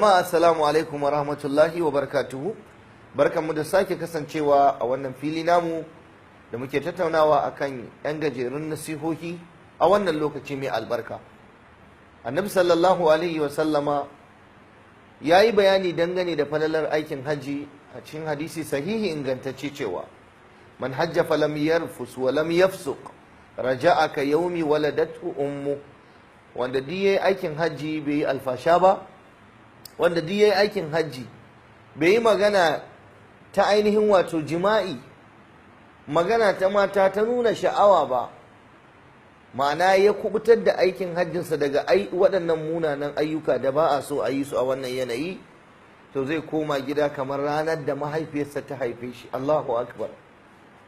Jama'a, assalamu alaikum wa rahmatullahi wa barakatuhu. Barkanmu da sake kasancewa a wannan fili namu da muke tattaunawa akan 'yan gajerun nasihohi a wannan lokaci mai albarka. Annabi sallallahu alaihi wa sallama ya yi bayani dangane da falalar aikin haji a cikin hadisi sahihi ingantacce cewa man hajja falam yarfus wa lam yafsuq raja'a ka yaumi waladatu ummu. Wanda duk yayi aikin haji bai yi alfasha ba, wanda duk yayi aikin hajji bai yi magana ta ainihin wato jima'i, magana ta mata ta nuna sha'awa ba, ma'ana ya kubutar da aikin hajjinsa daga waɗannan munanan ayyuka da ba a so a yi su a wannan yanayi, to zai koma gida kamar ranar da mahaifiyarsa ta haife shi. Allahu akbar!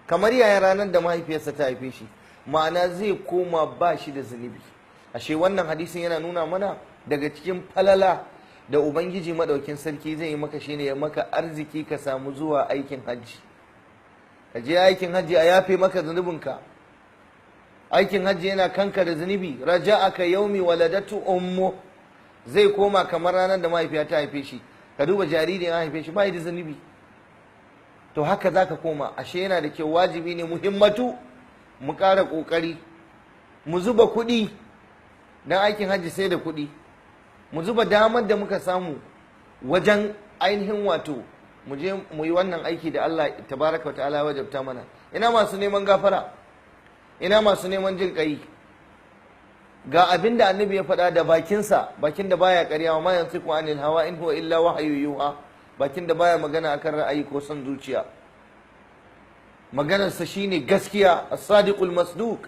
Kamar yaya ranar da mahaifiyarsa ta haife shi? Ma'ana zai koma ba shi da zunubi. Ashe wannan hadisin yana nuna mana daga cikin falala da Ubangiji madaukin sarki zai yi maka shine ya maka arziki ka samu zuwa aikin hajji. Ka je aikin hajji a yafe maka zunubinka. Aikin hajji yana kanka da zunubi. Raja'aka yaumi waladatu ummu, zai koma kamar ranar da mahaifiya ta haife shi. Ka duba jariri ya haife shi bai da zunubi, to haka zaka koma. Ashe yana da kyau, wajibi ne muhimmatu mu ƙara ƙoƙari mu zuba kuɗi don aikin hajji, sai da kuɗi. Mu zuba damar da muka samu wajen ainihin wato mu je mu yi wannan aiki da Allah tabaraka wa ta'ala wajabta mana. Ina masu neman gafara? Ina masu neman jin kai? Ga abin da Annabi ya faɗa da bakinsa, bakin da baya ƙarya, wa ma yantiqu anil hawa in huwa illa wahyu yuha, bakin da baya magana akan ra'ayi ko son zuciya. Maganarsa shine gaskiya, as-sadiqul masduq.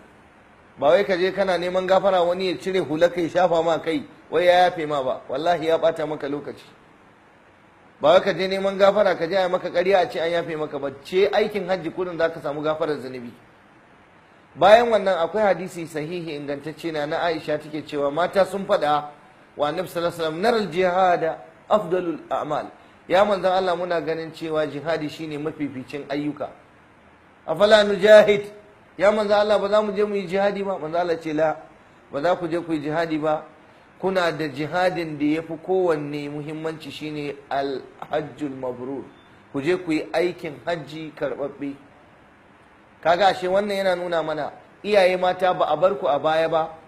Ba wai ka je kana neman gafara wani ya cire hula kai shafa ma kai wai ya yafe ma ba, wallahi ya bata maka lokaci. Ba wai ka je neman gafara ka je a maka ƙarya a ce an yafe maka ba. Ce aikin hajji kudin zaka samu gafarar zunubi. Bayan wannan akwai hadisi sahihi ingantacce na Aisha take cewa mata sun faɗa wa Annabi sallallahu alaihi wasallam, naral jihada afdalul a'mal, ya manzon Allah, muna ganin cewa jihadi shine mafificin ayyuka. Afala nujahid, ya manzon Allah, ba za mu je mu yi jihadi ba? Manzon Allah ce la, ba za ku je ku yi jihadi ba, kuna da jihadin da ya fi kowanne muhimmanci, shine alhajjul mabrur, ku je ku yi aikin hajji karɓaɓɓe. Kaga ashe wannan yana nuna mana iyaye mata ba a bar ku a baya ba.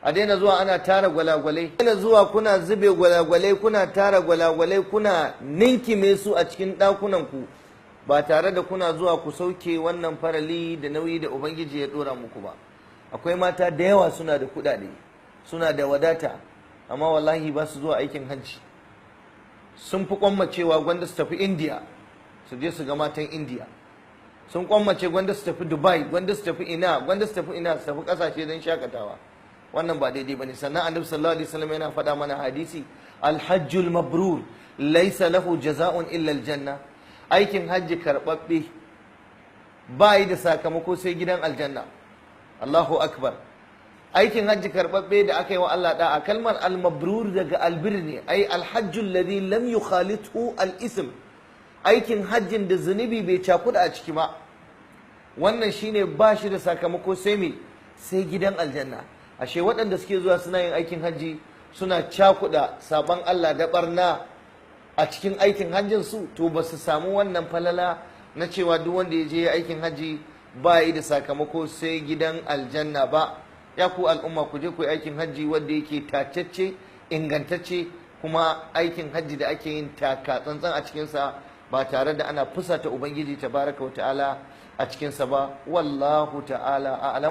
A daina zuwa ana tara gwalagwalai, daina zuwa kuna zube gwalagwalai, kuna tara gwalagwalai, kuna ninkime su a cikin ɗakunan ku ba tare da kuna zuwa ku sauke wannan farali da nauyi da Ubangiji ya ɗora muku ba. Akwai mata da yawa suna da kuɗaɗe, suna da wadata, amma wallahi ba su zuwa aikin hajji. Sun fi kwammacewa gwanda su tafi Indiya su je su ga matan Indiya. Sun kwammace gwanda su tafi Dubai, gwanda su tafi ina, gwanda su tafi ina, su tafi kasashe don shakatawa. Wannan ba daidai bane. Sannan Annabi sallallahu alaihi wasallam yana faɗa mana hadisi, alhajjul mabrur laysa lahu jaza'un illa aljanna. Aikin hajji karɓaɓɓe ba yi da sakamako sai gidan aljanna. Allahu akbar! Aikin hajji karɓaɓɓe da aka yi wa Allah da'a. Kalmar almabrur daga albir ne, ai alhajjul ladhi lam yukhalithu al-ism, aikin hajjin da zunubi bai cakuda a ciki ba. Wannan shine ba shi da sakamako sai me? Sai gidan aljanna. Ashe waɗanda suke zuwa suna yin aikin hajji suna cakuda saban Allah da barna a cikin aikin hajjin su, to ba su samu wannan falala na cewa duk wanda ya je aikin hajji ba yi da sakamako sai gidan aljanna ba. Ya ku al'umma, ku je ku yi aikin hajji wanda yake tacecce, ingantacce, kuma aikin hajji da ake yin taka tsantsan a cikinsa ba tare da ana fusata Ubangiji tabaraka wa ta'ala a cikinsa ba. Wallahu ta'ala a'lam.